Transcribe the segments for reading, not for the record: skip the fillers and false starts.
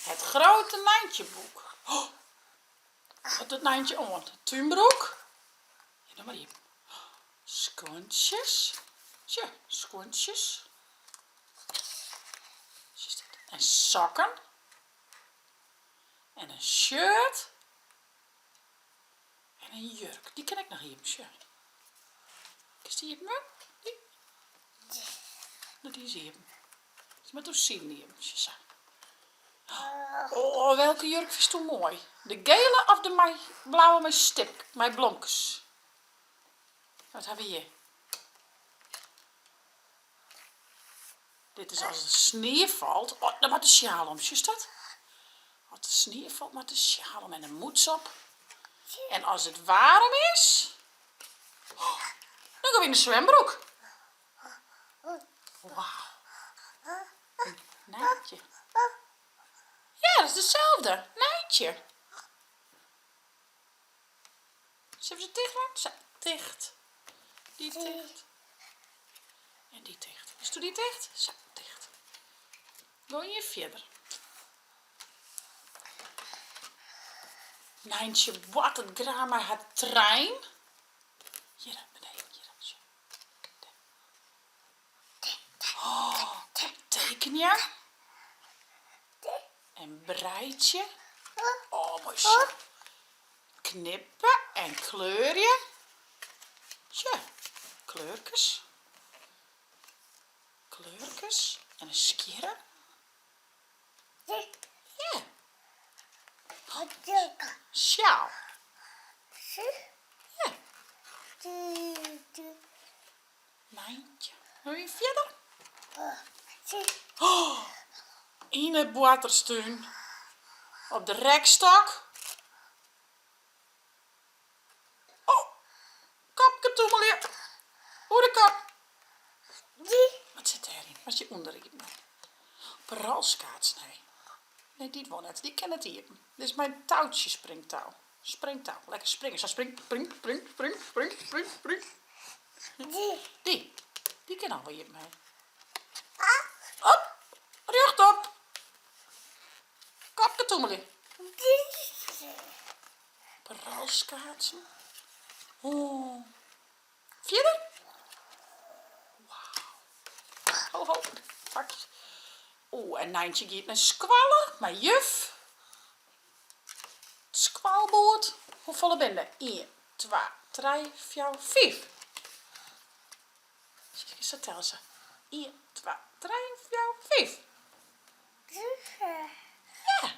Het grote Nijntjeboek. Oh, wat doet Nijntje oan? Túnbroek. Ja, doe mar iepen. Skuontsjes. Sjoch, skuontsjes. En sokken. En in shirt. En in jurk. Dy kin ek noch iepen, sjoch. Kinst dy iepen dwaan? Dy? No, dy is iepen. Se moat oer siden iepen, sjoch sa. Oh, welke jurk fynsto moai? De gele of de mei blauwe mei stip, mei blomkes? Wat ha we hjir? Dit is as de snie falt. Oh, dan moat de sjaal om, sjochst dat? As de snie falt moat de sjaal om en de mûts op. En as it waarm is, oh, dan gean we yn de swembroek. Wauw. Nijntje. Ja, dat is dezelfde. Nijntje. Zullen we ze ticht doen? Zo, ticht. Die ticht. En die ticht. Is die ticht? Zo, ticht. Go je verder. Nijntje, wat it graach mei har trein. Hjir, beneden, hjir. Oh, tekenje. En breitsje. Oh, moai sa. Knippe en kleurje. Tsja, kleurkes. Kleurkes en in skjirre. Ja. Sjaal. Ja. Nijntje. Wil je fierder? Oh, yn 'e boarterstún. Op de rekstok. Oh, kopke tûmelje. Oer de kop. Wat sit dêryn? Wat is hjir ûnderyn? Op 'e rolskaats? Nee. Nee, dy wol net. Dy kin net iepen. Dit is mei toutsje springtou. Springtou. Lekker springe. Sa spring, spring, spring, spring, spring, spring, spring. Dy. Dy kin al wol iepen mei. Op. Rjochtop. Kopke tûmelje. Op 'e rolskaatsen. Oh. Fierder. Wauw. Ho, ho. Takjes. Oeh, en Nijntje giet nei skoalle mei juf. Skoalboerd. Hoefolle binne der? Ien, twa, trije, fjouwer, fiif. Sa telle se. Ien, twa, trije, fjouwer, fiif. Ja.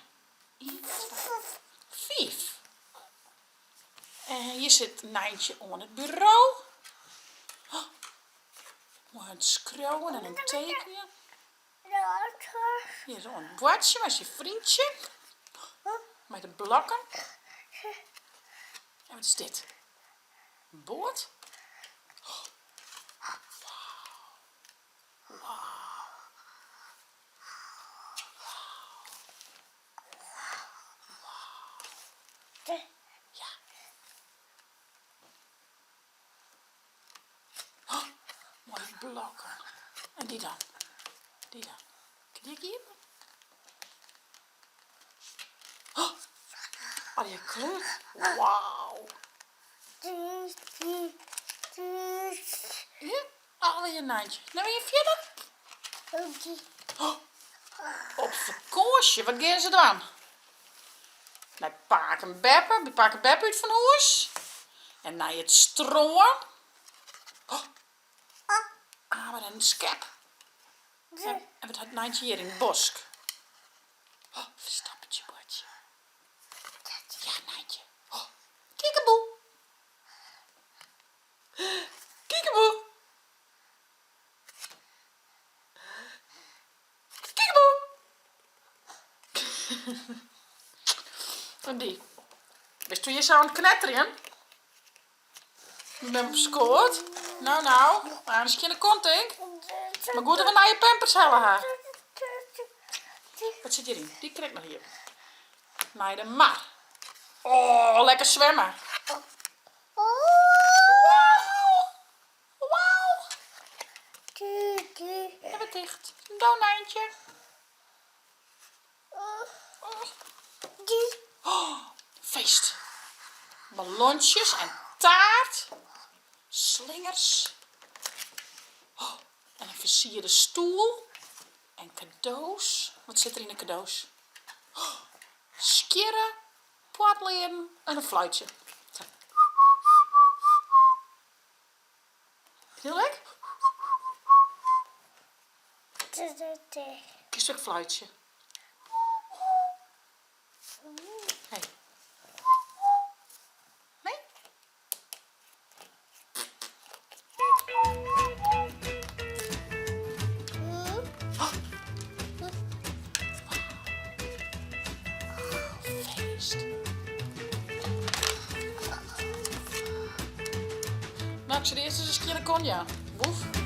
Ien, twa, fiif. En hjir sit Nijntje oan it buro. Oh, moai oan it skriuwen en oan it tekenjen. Hjir is oan it boartsjen mei syn fryntsje. Mei de blokken. En wat is dit? In boat? Oh. Wauw. Wauw. Wauw. Ja. Oh, moaie blokken. En dy dan? Dy dan? Kin dy ek iepen? Oh, allegear kleur. Wauw. Ja, allegear Nijntje. Nou weer fierder. Oh, op fakânsje, wat gean se dwaan? Nei pake en beppe, by pake en beppe út fan hûs. En nei it strân. Oh, amer en in skep. En, en wat hat Nijntje hjir yn it bosk? Oh, ferstoppertsje boartsje. Ja, Nijntje. Oh, kiekeboe. Kiekeboe. Kiekeboe! En dy. Bist hjir sa oan it knetterjen? Mem op skoat. No, no. Mar in skjinne kont, tink. Mar goed dat we nije pampers helle ha. Wat sit hjiryn? Dy kin ek noch iepen. Nei de mar. Oh, lekker swimme. Wauw! En weer ticht. Een donijntje. Oh, feest. Ballontsjes en taart. Slingers. Oh, en in fersierde stoel. En kado's. Wat sit der yn de kado's? Oh, skjirre, poatlearen en in fluitsje. Sa. Hiel leuk? Kinst ek fluitsje? Nee. Nee? Feest. No, ik sil earst ris in skjinne kont jaan. Woef.